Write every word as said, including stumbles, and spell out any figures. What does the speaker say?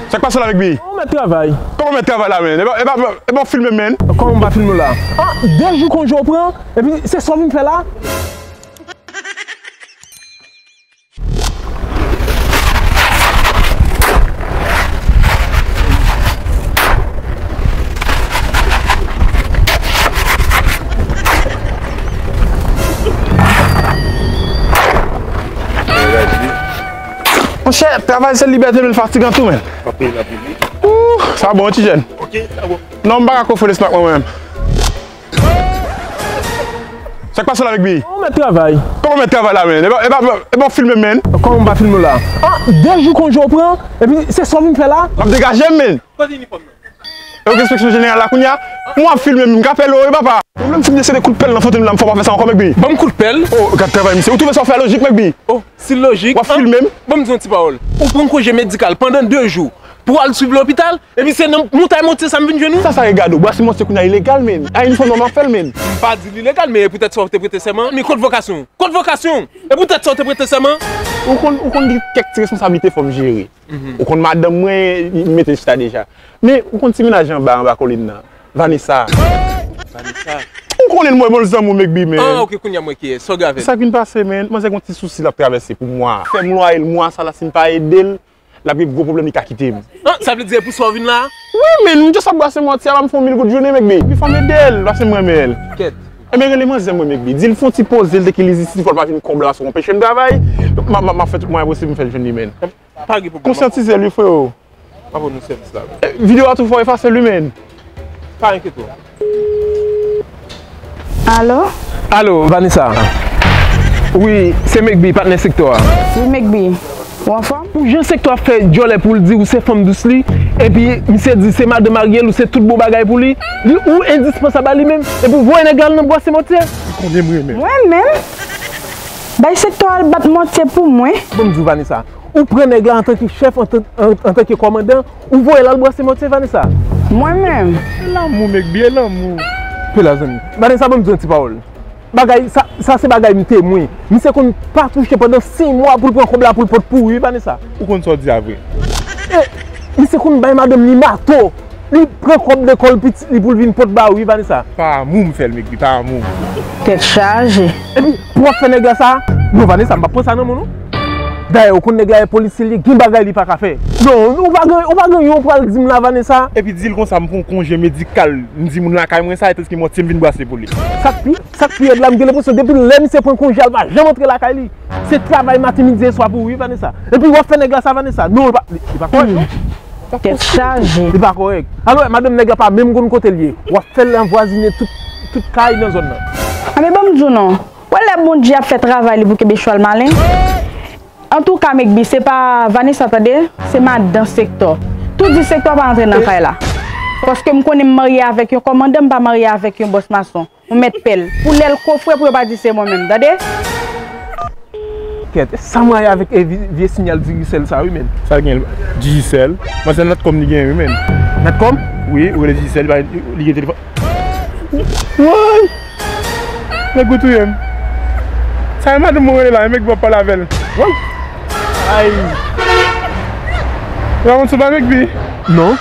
Sa k pase la, Mekbi? Ou mèt travay. Kòman mèt travay la, men? E pa, e pa, e pa w filme m, men. Kòman m pa filme w la? Ah, de jou konje w pran, epi se sa w vin fè la? Monchè, travay se libète, men l fatigan tou, men. Anpil, anpil, wi. Ouh, sa bon, ti jèn. Ok, sa bon. Non, m pa ka kofre lesma ak mwen menm. Sa k pase la, Mekbi? Ou mèt travay. Kòman mèt travay la, men? E pa, e pa, e pa w filme m, men. Kòman m pa filme w la? Ah, de jou konje w pran, epi se sa w vin fè la? M ap degaje m, men. Kote inifòm nan? E w gen enspeksyon jeneral la kounye a? Mwen ap filme m, m ka fè l, wi, papa. Ou vle m fin desede kout pèl nan fwonte m la, m fò pa fè sa ankò, Mekbi. Ban m kout pèl. Oh, gad travay misye. Ou twouve sa w fè a lojik, Mekbi? Oh, si l lojik. W ap filme m? Ban m di yon ti pawòl. Ou pran konje medikal pandan de jou pou w al swiv lopital, epi se nan montay Montye sa m vin jwenn ou? Sa, sa regade w. Brase Montye kounye a ilegal, men. A inifòm nan m ap fè l, men. M pa di l ilegal, men e poutèt sa w te prete sèman. Men kot vokasyon w? Kot vokasyon w? E poutèt sa w te prete sèman? Ou konn, ou konn gen kèk ti responsablite fò m jere. Ou konn madanm mwen, li mete chita deja. Men, ou konn ti mennaj anba, anba kolin nan. Vanessa. Vanessa. Ou konnen l, mwen, bon, l zanmi w, Mekbi, men. Ah, ok, kounye a mwen ki sa w gen avè l. Sa k vin pase, men, manzè gen yon ti sousi l ap travèse pou mwa. Fè m lwaye l mwa sa la, si m pa ede l, l ap gen gwo pwoblèm, li ka kite m. Ah, sa vle di e pou sa w vin la? Wi, men, m just ap brase Montye a, ban m fè yon mil goud jounen, Mekbi. Epi fò m ede l, paske m renmen l. Kèt. Enben, rele manzè mwen, Mekbi. Di l fè yon ti poze l, te ki li isit, fò l pa vin kòb la, paske w anpeche m travay. M a, m a, m a fè tout mwayen posib m fè l jwenn li, men. Pa gen pwoblèm. Konsyantize l wi, freo. M ap ban nou sèvis la. Eh, videyo a tou fò efase l wi, men. Pa enkyete w. Alo? Alo, Vanessa. Wi, se Mekbi, patnè Sektò a. Wi, Mekbi. Ou anfòm? Pou jan Sektò ap fè djòlè pou l di ou se fanm dous li, epi misye di se madanm marye l, ou se tout bon bagay pou li, li ou endispansab a li menm, epi w voye nèg la al nan bwase Montye. Ou konnen m renmen l. Mwen menm? Bay Sektò al bat Montye pou mwen. Ban m di w, Vanessa, ou pran nèg la antanke chèf, antan, an, antanke kòmandan, ou voye l al bwase Montye, Vanessa. Mwen menm? E lanmou, Mekbi, e lanmou. Pe la, zanmi. Vanessa, ban m di w yon ti pawòl. Bagay, sa, sa se bagay m temwen. Misye konn pa touche pandan senk mwa pou l pran kòb la pou l pot pou ou, wi, Vanessa. Ou konn sa w di a vre. E, misye konn bay madanm li mato. Li pran kòb lekòl pitit li pou l vin pot ba ou, wi, Vanessa. Pa amou m fè l, Mekbi, pa amou. Tèt chaje. Epi, pou w ap fè nèg la sa? Non, Vanessa, m p ap pran sa nan men w, non. Dayè, ou konn nèg la e polisye li, gen bagay li pa ka fè. Non, ou pa gen, ou pa gen yon pral di m la, Vanessa. Epi di l konsa, m pran konje medikal, m di moun lakay mwen sa, etanske Montye m vin bwase pou li. Sa k pi, sa k pi rèd la, m gen lenpresyon depi lè misye pran konje a, l pa janm antre lakay li. Se travay maten, midi e swa pou ou, wi, Vanessa. Epi w ap fè nèg la sa, Vanessa. Non, li pa, li, li pa kòrèk, non. Tèt chaje. Li pa kòrèk. Alò, madanm nèg la pa menm konn kote l ye. W ap fè l anvwazine tout, tout kay nan zòn nan. Anben, ban m di w non. Wè lè Bondye ap fè travay li pou kenbe chwal malen. Antouka, Mekbi, se pa Vanessa, tande, se madan Sektò. Tou di Sektò pa antre nan kay la. Paske m konnen m marye avèk yon kòmandan, m pa marye avèk yon bòs mason. Ou mèt pè l. Pou lè l kofre, pou yo pa di se mwen menm, tande? Kèt, e sa m rayi avèk e vi-, vye sinyal Digicel sa wi, menn. Sa l gen, Digicel? Manzè Natcom li gen wi, menn. Natcom? Wi, ou rele Digicel, li pa, li gen telefòn. Woy! Nèg ou touye m. Sa e madanm mwen rele la, e Mekbi w ap pale avè l. Woy! Ay! Ou pa konn sou pa Mekbi? Non.